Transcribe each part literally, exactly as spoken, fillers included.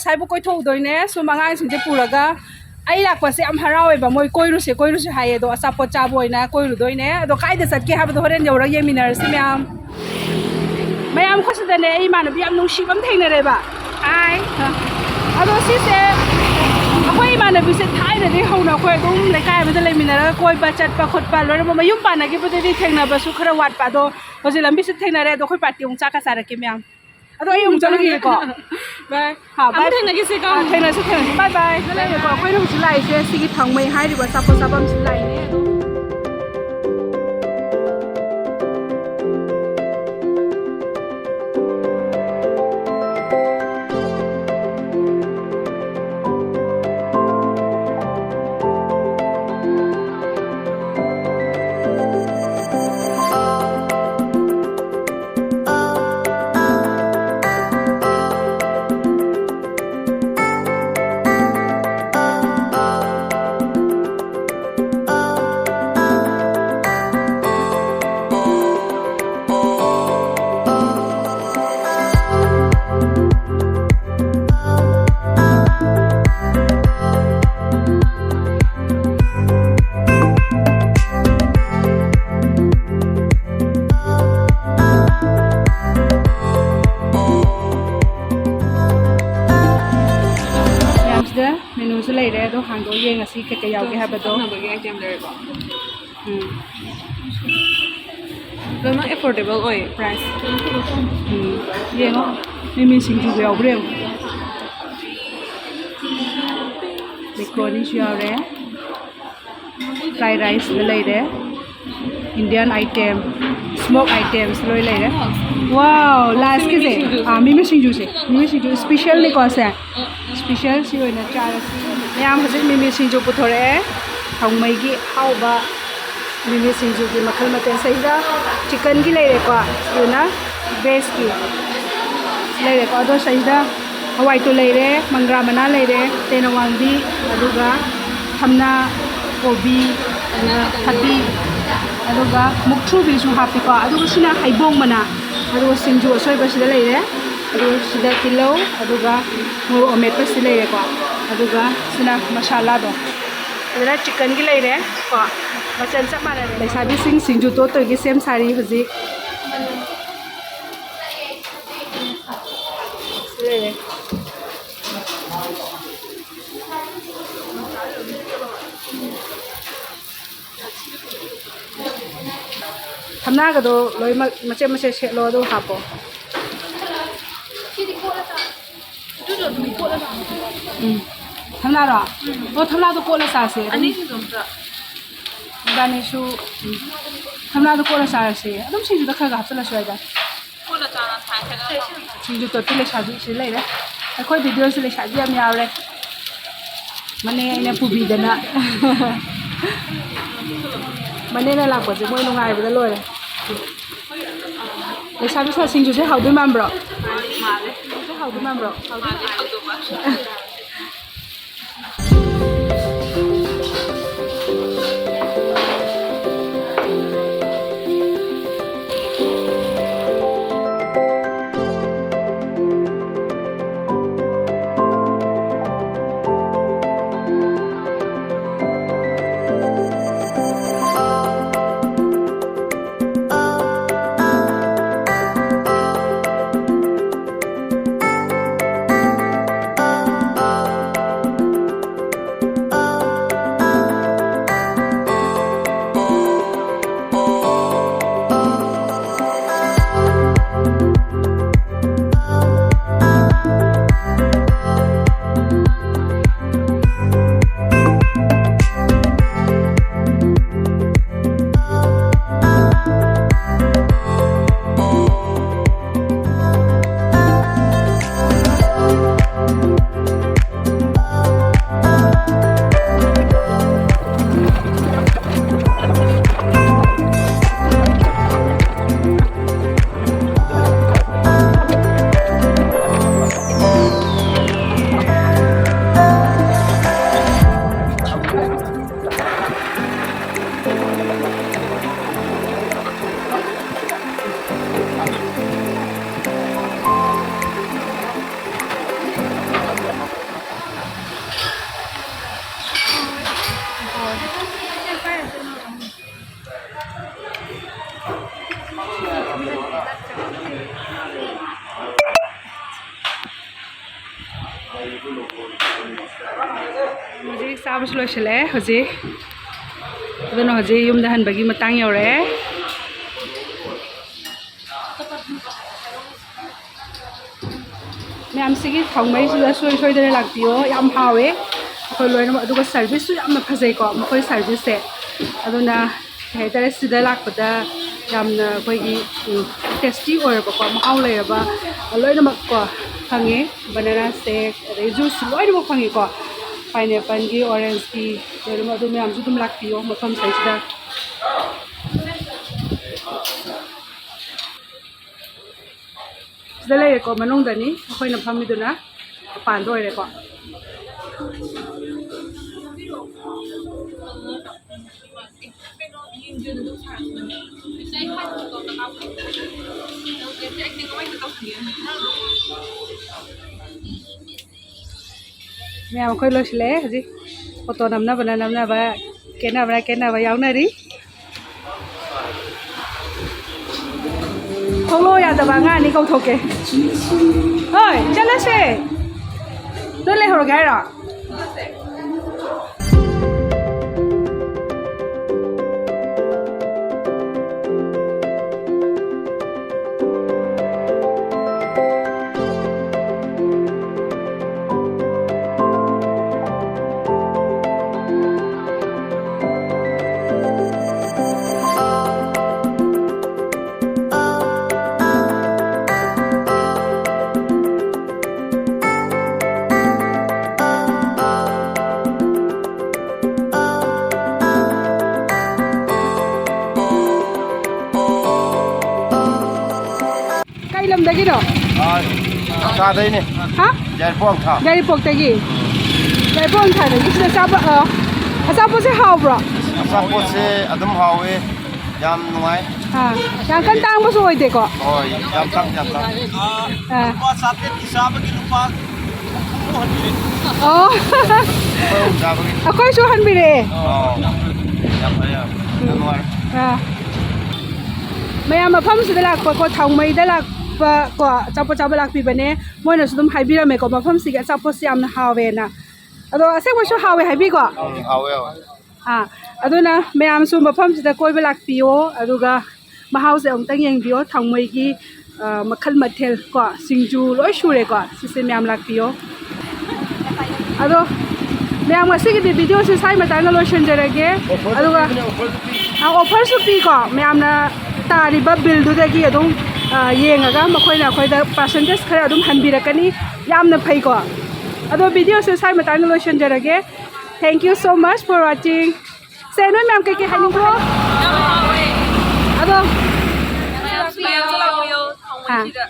ꯍꯥꯏꯕꯨ ꯀꯣꯏꯊꯣꯛꯎꯗꯣꯏꯅꯦ ꯁꯨꯝ ꯑꯉꯥꯡꯁꯤꯡꯁꯦ ꯄꯨꯔꯒ꯫ ꯑꯩ ꯂꯥꯛꯄꯁꯦ ꯌꯥꯝ ꯍꯔꯥꯎꯋꯦꯕ, ꯃꯣꯏ ꯀꯣꯏꯔꯨꯁꯦ ꯀꯣꯏꯔꯨꯁꯦ ꯍꯥꯏꯌꯦ, ꯑꯗꯣ ꯑꯆꯥꯄꯣꯠ ꯆꯥꯕ ꯑꯣꯏꯅ ꯀꯣꯏꯔꯨꯗꯣꯏꯅꯦ꯫ ꯑꯗꯣ ꯀꯥꯏꯗ ꯆꯠꯀꯦ ꯍꯥꯏꯕꯗꯣ ꯍꯣꯔꯦꯟ ꯌꯧꯔꯒ ꯌꯦꯡꯃꯤꯟꯅꯔꯁꯤ ꯃꯌꯥꯝ꯫ ꯃꯌꯥꯝ, ꯑꯩꯈꯣꯏ ꯁꯤꯗꯅꯦ ꯑꯩ ꯏꯃꯥꯟꯅꯕꯤ ꯌꯥꯝ ꯅꯨꯡꯁꯤꯕ ꯑꯃ ꯊꯦꯡꯅꯔꯦꯕ꯫ ꯍꯥꯏ꯫ ꯑꯗꯣ ꯁꯤꯁꯦ ꯑꯩꯈꯣꯏ ꯏꯃꯥꯟꯅꯕꯤꯁꯦ ꯊꯥꯏꯅꯗꯒꯤ ꯍꯧꯅ ꯑꯩꯈꯣꯏ ꯑꯗꯨꯝ ꯂꯩꯀꯥꯏ ꯑꯃꯗ ꯂꯩꯃꯤꯟꯅꯔꯒ ꯀꯣꯏꯕ ꯆꯠꯄ ꯈꯣꯠꯄ ꯂꯣꯏꯅꯃꯛ ꯃꯌꯨꯝ ꯄꯥꯟꯅꯈꯤꯕꯗꯗꯤ ꯊꯦꯡꯅꯕꯁꯨ ꯈꯔ ꯋꯥꯠꯄ꯫ ꯑꯗꯣ ꯍꯧꯖꯤꯛ ꯂꯝꯕꯤꯁꯤꯗ ꯊꯦꯡꯅꯔꯦ꯫ ꯑꯗꯣ ꯑꯩꯈꯣꯏ ꯄꯥꯔꯇꯤ ꯑꯃꯨꯛ ꯆꯥꯛꯀ ꯆꯥꯔꯛꯀꯦ ꯃꯌꯥꯝ꯫ ꯑꯗꯣ ꯑꯩ ꯑꯃꯨꯛ ꯆꯠꯂꯨꯈꯤꯒꯦꯀꯣ꯫ ꯕꯥꯏ꯫ ꯍꯥ, ꯑꯃꯨꯛ ꯕꯥꯏ꯫ ꯊꯦꯡꯅꯈꯤꯁꯤꯀꯣ꯫ ꯑꯥ, ꯊꯦꯡꯅꯁꯤ, ꯊꯦꯡꯅꯁꯤ꯫ ꯕꯥꯏ, ꯕꯥꯏ꯫ ꯂꯩꯔꯦꯀꯣ꯫ ꯑꯩꯈꯣꯏꯅ ꯍꯧꯖꯤꯛ ꯂꯥꯛꯏꯁꯦ ꯁꯤꯒꯤ ꯊꯥꯡꯃꯩ ꯍꯥꯏꯔꯤꯕ ꯑꯆꯥꯄꯣꯠ ꯆꯥꯐꯝꯁꯤ ꯂꯥꯛꯏꯅꯦ꯫ ꯑꯗꯣ ꯃꯌꯥꯝꯁꯤꯗ ꯃꯦꯅꯨꯁꯨ ꯂꯩꯔꯦ, ꯑꯗꯣ ꯍꯥꯡꯗꯣꯛꯑ ꯌꯦꯡꯉꯁꯤ ꯀꯩꯀꯩ ꯌꯥꯎꯒꯦ ꯍꯥꯏꯕꯗꯣ꯫ ꯊꯛꯅꯕꯒꯤ ꯑꯥꯏꯇꯦꯝ ꯂꯩꯔꯦꯀꯣ꯫ ꯎꯝ꯫ ꯂꯣꯏꯅꯃꯛ ꯑꯦꯐꯣꯔꯗꯦꯕꯜ ꯑꯣꯏ ꯄ꯭ꯔꯥꯏꯁ꯫ ꯎꯝ꯫ ꯌꯦꯡꯉꯣ, ꯃꯤꯃꯤ ꯁꯤꯡꯖꯨꯒ ꯌꯥꯎꯕ꯭ꯔꯥ ꯌꯦꯡꯉꯣ꯫ ꯃꯦꯀ꯭ꯔꯣꯅꯤꯁꯨ ꯌꯥꯎꯔꯦ꯫ ꯐ꯭ꯔꯥꯏ ꯔꯥꯏꯁꯇ ꯂꯩꯔꯦ꯫ ꯏꯟꯗꯤꯌꯥꯟ ꯑꯥꯏꯇꯦꯝ, ꯁ꯭ꯃꯣꯛ ꯑꯥꯏꯇꯦꯝꯁ ꯂꯣꯏ ꯂꯩꯔꯦ꯫ ꯋꯥꯎ, ꯂꯥꯁꯀꯤꯁꯦ, ꯑꯥ, ꯃꯤꯃꯤ ꯁꯤꯡꯖꯨꯁꯦ, ꯃꯤꯃꯤ ꯁꯤꯡꯖꯨ ꯏꯁꯄꯤꯁꯦꯜꯅꯤꯀꯣ ꯁꯦ꯫ ꯏꯁꯄꯤꯁꯦꯜꯁꯤ ꯑꯣꯏꯅ ꯆꯥꯔꯁꯤ꯫ ꯃꯌꯥꯝ ꯍꯧꯖꯤꯛ ꯃꯤꯃꯤ ꯁꯤꯡꯖꯨ ꯄꯨꯊꯣꯔꯛꯑꯦ꯫ ꯊꯥꯎꯃꯩꯒꯤ ꯑꯍꯥꯎꯕ ꯃꯤꯃꯤ ꯁꯤꯡꯖꯨꯒꯤ ꯃꯈꯜ ꯃꯊꯦꯜ꯫ ꯁꯤꯗ ꯆꯤꯀꯟꯒꯤ ꯂꯩꯔꯦꯀꯣ꯫ ꯑꯗꯨꯅ ꯚꯦꯖꯀꯤ ꯂꯩꯔꯦꯀꯣ꯫ ꯑꯗꯣ ꯁꯤꯗ ꯍꯋꯥꯏ ꯇꯨ ꯂꯩꯔꯦ, ꯃꯪꯒ꯭ꯔꯥ ꯃꯅꯥ ꯂꯩꯔꯦ, ꯇꯦꯅꯋꯥꯡꯕꯤ, ꯑꯗꯨꯒ ꯊꯝꯅꯥ, ꯀꯣꯕꯤ, ꯑꯗꯨꯒ ꯊꯕꯤ, ꯑꯗꯨꯒ ꯃꯨꯛꯊ꯭ꯔꯨꯕꯤꯁꯨ ꯍꯥꯞꯄꯤꯀꯣ꯫ ꯑꯗꯨꯒ ꯁꯤꯅ ꯍꯩꯕꯣꯡ ꯃꯅꯥ, ꯑꯗꯨꯒ ꯁꯤꯡꯖꯨ ꯑꯁꯣꯏꯕꯁꯤꯗ ꯂꯩꯔꯦ꯫ ꯑꯗꯨ ꯁꯤꯗ ꯇꯤꯜꯍꯧ, ꯑꯗꯨꯒ ꯃꯣꯔꯣꯛ ꯑꯃꯦꯠꯄꯁꯤ ꯂꯩꯔꯦꯀꯣ, ꯑꯗꯨꯒ ꯁꯤꯅ ꯃꯁꯥꯂꯥꯗꯣ, ꯑꯗꯨꯅ ꯆꯤꯛꯀꯟꯒꯤ ꯂꯩꯔꯦ ꯀꯣ, ꯃꯆꯜ ꯆꯞ ꯃꯥꯟꯅꯔꯦ꯫ ꯂꯩꯁꯥꯕꯤꯁꯤꯡ ꯁꯤꯡꯖꯨ ꯇꯣꯠꯇꯣꯏꯒꯤ ꯁꯦꯝ ꯁꯥꯔꯤ ꯍꯧꯖꯤꯛ꯫ ꯂꯩꯔꯦ꯫ ꯊꯝꯅꯥꯒꯗꯣ ꯂꯣꯏꯅꯃꯛ ꯃꯆꯦꯠ ꯃꯆꯦꯠ ꯁꯦꯠꯂꯣ, ꯑꯗꯨꯒ ꯍꯥꯞꯄꯣ꯫ ꯎꯝ꯫ ꯊꯝꯅꯥꯔꯣ? ꯑꯣ, ꯊꯝꯅꯥꯗꯣ ꯀꯣꯠꯂ ꯆꯥꯁꯦ꯫ ꯑꯗꯨꯝ ꯏꯕꯥꯅꯤꯁꯨ, ꯎꯝ꯫ ꯊꯝꯅꯥꯗꯣ ꯀꯣꯠꯂ ꯆꯥꯔꯁꯦ꯫ ꯑꯗꯨꯝ ꯁꯤꯡꯖꯨꯗ ꯈꯔ ꯈꯔ ꯍꯥꯞꯆꯤꯜꯂꯁꯨ ꯌꯥꯏꯗ꯫ ꯁꯤꯡꯖꯨ ꯇꯣꯠꯄꯤ ꯂꯩꯁꯥꯕꯤ ꯁꯤ ꯂꯩꯔꯦ꯫ ꯑꯩꯈꯣꯏ ꯚꯤꯗꯤꯑꯣꯁꯤ ꯂꯩꯁꯥꯕꯤ ꯌꯥꯝ ꯌꯥꯎꯔꯦ꯫ ꯃꯅꯦ ꯑꯩꯅ ꯄꯨꯕꯤꯗꯅ꯫ ꯃꯅꯦꯅ ꯂꯥꯛꯄꯁꯦ ꯃꯣꯏ ꯅꯨꯡꯉꯥꯏꯕꯗ ꯂꯣꯏꯔꯦ꯫ ꯂꯩꯁꯥꯕꯤ ꯁꯥ ꯁꯤꯡꯖꯨꯁꯦ ꯍꯥꯎꯗꯣꯏ ꯃꯥꯟꯕ꯭ꯔꯣ? ꯁꯤꯡꯖꯨꯁꯦ ꯍꯥꯎꯗꯣꯏ ꯃꯥꯟꯕ꯭ꯔꯣ? ꯍꯥꯎꯗꯣꯏ ꯃꯥꯟꯕ꯭ꯔꯣ? ꯆꯥꯕꯁꯨ ꯂꯣꯏꯁꯤꯜꯂꯛꯑꯦ ꯍꯧꯖꯤꯛ꯫ ꯑꯗꯨꯅ ꯍꯧꯖꯤꯛ ꯌꯨꯝꯗ ꯍꯟꯕꯒꯤ ꯃꯇꯥꯡ ꯌꯧꯔꯛꯑꯦ꯫ ꯃꯌꯥꯝꯁꯤꯒꯤ ꯊꯥꯎꯃꯩꯁꯤꯗ ꯁꯣꯏ ꯁꯣꯏꯗꯅ ꯂꯥꯛꯄꯤꯌꯣ, ꯌꯥꯝ ꯍꯥꯎꯋꯦ ꯑꯩꯈꯣꯏ ꯂꯣꯏꯅꯃꯛ꯫ ꯑꯗꯨꯒ ꯁꯥꯔꯚꯤꯁꯁꯨ ꯌꯥꯝꯅ ꯐꯖꯩꯀꯣ ꯃꯈꯣꯏ ꯁꯥꯔꯚꯤꯁꯁꯦ꯫ ꯑꯗꯨꯅ ꯀꯩ ꯍꯥꯏꯇꯥꯔꯦ, ꯁꯤꯗ ꯂꯥꯛꯄꯗ ꯌꯥꯝꯅ ꯑꯩꯈꯣꯏꯒꯤ ꯇꯦꯁꯇꯤ ꯑꯣꯏꯔꯕꯀꯣ, ꯃꯍꯥꯎ ꯂꯩꯔꯕ ꯂꯣꯏꯅꯃꯛꯀꯣ ꯐꯪꯉꯦ꯫ ꯕꯅꯥꯅꯥ ꯁꯦꯛ, ꯑꯗꯩ ꯖꯨꯁ ꯂꯣꯏꯅꯃꯛ ꯐꯪꯉꯤꯀꯣ꯫ ꯄꯥꯏꯅꯦꯄꯜꯒꯤ, ꯑꯣꯔꯦꯟꯖꯀꯤ, ꯂꯣꯏꯅꯃꯛ ꯑꯗꯨ ꯃꯌꯥꯝꯁꯨ ꯑꯗꯨꯝ ꯂꯥꯛꯄꯤꯌꯣ ꯃꯐꯝꯁꯤꯗꯩꯁꯤꯗ꯫ ꯁꯤꯗ ꯂꯩꯔꯦꯀꯣ, ꯃꯅꯨꯡꯗꯅꯤ ꯑꯩꯈꯣꯏꯅ ꯐꯝꯃꯤꯗꯨꯅ, ꯃꯄꯥꯟꯗ ꯑꯣꯏꯔꯦꯀꯣ꯫ ꯃꯌꯥꯝ ꯑꯩꯈꯣꯏ ꯂꯣꯏꯁꯤꯜꯂꯛꯑꯦ ꯍꯧꯖꯤꯛ꯫ ꯐꯣꯇꯣ ꯅꯝꯅꯕꯅ ꯅꯝꯅꯕ, ꯀꯦꯟꯅꯕꯅ ꯀꯦꯟꯅꯕ ꯌꯥꯎꯅꯔꯤ꯫ ꯊꯣꯛꯂꯛꯑꯣ ꯌꯥꯗꯕ ꯑꯉꯥꯡ ꯑꯅꯤ ꯀꯧꯊꯣꯛꯀꯦ꯫ ꯍꯣꯏ, ꯆꯠꯂꯁꯦ꯫ ꯅꯣꯏ ꯂꯩꯍꯧꯔꯒꯦ ꯍꯥꯏꯔꯣ? ꯀꯩ ꯂꯝꯗꯒꯤꯅꯣ? ꯑꯥ, ꯀꯀꯥꯗꯩꯅꯦ꯫ ꯍꯥ? ꯌꯥꯏꯔꯤꯄꯣꯛ ꯊꯥ꯫ ꯌꯥꯏꯔꯤꯄꯣꯛꯇꯒꯤ? ꯌꯥꯏꯔꯤꯄꯣꯛ ꯊꯥꯗꯒꯤ ꯁꯤꯗ ꯆꯥꯕ, ꯑ, ꯑꯆꯥꯄꯣꯠꯁꯦ ꯍꯥꯎꯕ꯭ꯔꯣ? ꯑꯆꯥꯄꯣꯠꯁꯦ ꯑꯗꯨꯝ ꯍꯥꯎꯋꯦ, ꯌꯥꯝ ꯅꯨꯡꯉꯥꯏ꯫ ꯑꯥ, ꯌꯥꯝ ꯀꯟꯅ ꯇꯥꯡꯕꯁꯨ ꯑꯣꯏꯗꯦꯀꯣ? ꯍꯣꯏ, ꯌꯥꯝ ꯇꯥꯡ-, ꯌꯥꯝ ꯇꯥꯡ-, ꯑꯥ꯫ ꯂꯨꯄꯥ ꯆꯥꯇ꯭ꯔꯦꯠꯀꯤ ꯆꯥꯕꯒꯤ ꯂꯨꯄꯥ ꯍꯨꯝꯐꯨ ꯍꯟꯕꯤꯔꯦ꯫ ꯑꯣ꯫ ꯑꯩꯈꯣꯏ ꯑꯍꯨꯝ ꯆꯥꯕꯒꯤ꯫ ꯑꯩꯈꯣꯏꯁꯨ ꯍꯟꯕꯤꯔꯛꯑꯦ꯫ ꯑꯣ, ꯌꯥꯝ ꯐꯔꯦ, ꯌꯥꯝ ꯅꯨꯡꯉꯥꯏꯔꯦ꯫ ꯑꯥ꯫ ꯃꯌꯥꯝ ꯃꯐꯝꯁꯤꯗ ꯂꯥꯛꯄ ꯀꯣ, ꯊꯥꯎꯃꯩꯗ ꯂꯥꯛꯄ ꯀꯣ, ꯑꯆꯥꯄꯣꯠ ꯆꯥꯕ ꯂꯥꯛꯄꯤꯕꯅꯦ꯫ ꯃꯣꯏꯅꯁꯨ ꯑꯗꯨꯝ ꯍꯥꯏꯕꯤꯔꯝꯃꯦꯀꯣ, ꯃꯐꯝꯁꯤꯒꯤ ꯑꯆꯥꯄꯣꯠꯁꯦ ꯌꯥꯝꯅ ꯍꯥꯎꯋꯦꯅ꯫ ꯑꯗꯣ ꯑꯁꯦꯡꯕꯁꯨ ꯍꯥꯎꯋꯦ ꯍꯥꯏꯕꯤꯀꯣ꯫ ꯎꯝ, ꯍꯥꯎꯋꯦ, ꯍꯥꯎꯋꯦ꯫ ꯑꯥ, ꯑꯗꯨꯅ ꯃꯌꯥꯝꯁꯨ ꯃꯐꯝꯁꯤꯗ ꯀꯣꯏꯕ ꯂꯥꯛꯄꯤꯌꯣ, ꯑꯗꯨꯒ ꯃꯍꯥꯎꯁꯦ ꯑꯃꯨꯛꯇꯪ ꯌꯦꯡꯕꯤꯌꯣ, ꯊꯥꯎꯃꯩꯒꯤ, ꯑ, ꯃꯈꯜ ꯃꯊꯦꯜ ꯀꯣ, ꯁꯤꯡꯖꯨ ꯂꯣꯏ ꯁꯨꯔꯦꯀꯣ, ꯁꯤꯁꯦ ꯃꯌꯥꯝ ꯂꯥꯛꯄꯤꯌꯣ꯫ ꯑꯗꯣ ꯃꯌꯥꯝ, ꯉꯁꯤꯒꯤꯗꯤ videoꯁꯦ ꯁ꯭ꯋꯥꯏ ꯃꯇꯥꯡꯗ ꯂꯣꯏꯁꯤꯟꯖꯔꯒꯦ꯫ ꯑꯗꯨꯒ, ꯑ, offerꯁꯨ ꯄꯤꯀꯣ, ꯃꯌꯥꯝꯅ ꯇꯥꯔꯤꯕ billꯗꯨꯗꯒꯤ ꯑꯗꯨꯝ, ꯑ, ꯌꯦꯡꯉꯒ ꯃꯈꯣꯏꯅ ꯑꯩꯈꯣꯏꯗ percentage ꯈꯔ ꯑꯗꯨꯝ ꯍꯟꯕꯤꯔꯛꯀꯅꯤ꯫ ꯌꯥꯝꯅ ꯐꯩꯀꯣ꯫ ꯑꯗꯣ videoꯁꯦ ꯁ꯭ꯋꯥꯏ ꯃꯇꯥꯡꯗ ꯂꯣꯏꯁꯤꯟꯖꯔꯒꯦ꯫ Thank you so much for watching. ꯁꯦ, ꯅꯣꯏ ꯃꯌꯥꯝ ꯀꯩꯀꯩ ꯍꯥꯏꯅꯤꯡꯕ꯭ꯔꯣ? ꯑꯗꯣ, ꯃꯌꯥꯝꯁꯨ ꯂꯥꯛꯄꯤꯌꯣ, ꯑꯥ, ꯊꯥꯎꯃꯩꯁꯤꯗ꯫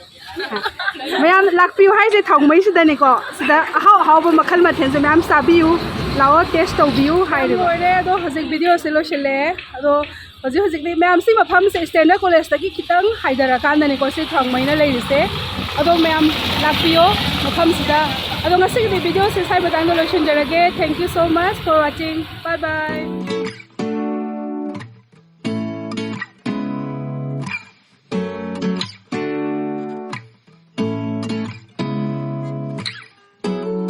ꯑꯥ꯫ ꯃꯌꯥꯝ ꯂꯥꯛꯄꯤꯌꯨ ꯍꯥꯏꯁꯦ ꯊꯥꯎꯃꯩꯁꯤꯗꯅꯤꯀꯣ꯫ ꯁꯤꯗ ꯑꯍꯥꯎ ꯑꯍꯥꯎꯕ ꯃꯈꯜ ꯃꯊꯦꯜꯁꯦ ꯃꯌꯥꯝ ꯆꯥꯕꯤꯌꯨ꯫ ꯂꯥꯛꯑꯣ, taste ꯇꯧꯕꯤꯌꯨ ꯍꯥꯏꯔꯤꯕ꯫ ꯂꯣꯏꯔꯦ꯫ ꯑꯗꯣ ꯍꯧꯖꯤꯛ videoꯁꯦ ꯂꯣꯏꯁꯤꯜꯂꯛꯑꯦ꯫ ꯑꯗꯣ ꯍꯧꯖꯤꯛ ꯍꯧꯖꯤꯛꯇꯤ ꯃꯌꯥꯝ ꯁꯤ ꯃꯐꯝꯁꯦ Standard Collegeꯇꯒꯤ ꯈꯤꯇꯪ ꯍꯥꯏꯊꯔꯀꯥꯟꯗꯅꯤꯀꯣ ꯁꯤ ꯊꯥꯎꯃꯩꯅ ꯂꯩꯔꯤꯁꯦ꯫ ꯑꯗꯣ ꯃꯌꯥꯝ ꯂꯥꯛꯄꯤꯌꯣ ꯃꯐꯝꯁꯤꯗ꯫ ꯑꯗꯣ ꯉꯁꯤꯒꯤꯗꯤ videoꯁꯦ ꯁ꯭ꯋꯥꯏ ꯃꯇꯥꯡꯗ ꯂꯣꯏꯁꯤꯟꯖꯔꯒꯦ꯫ Thank you so much for watching. Bye bye.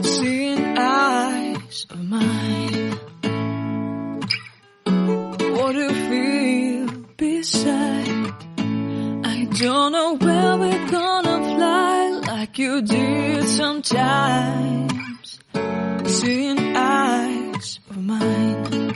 Seeing eyes of mine. What do you feel beside? I don't know where we're gonna fly like you did sometimes. Seeing eyes of mine.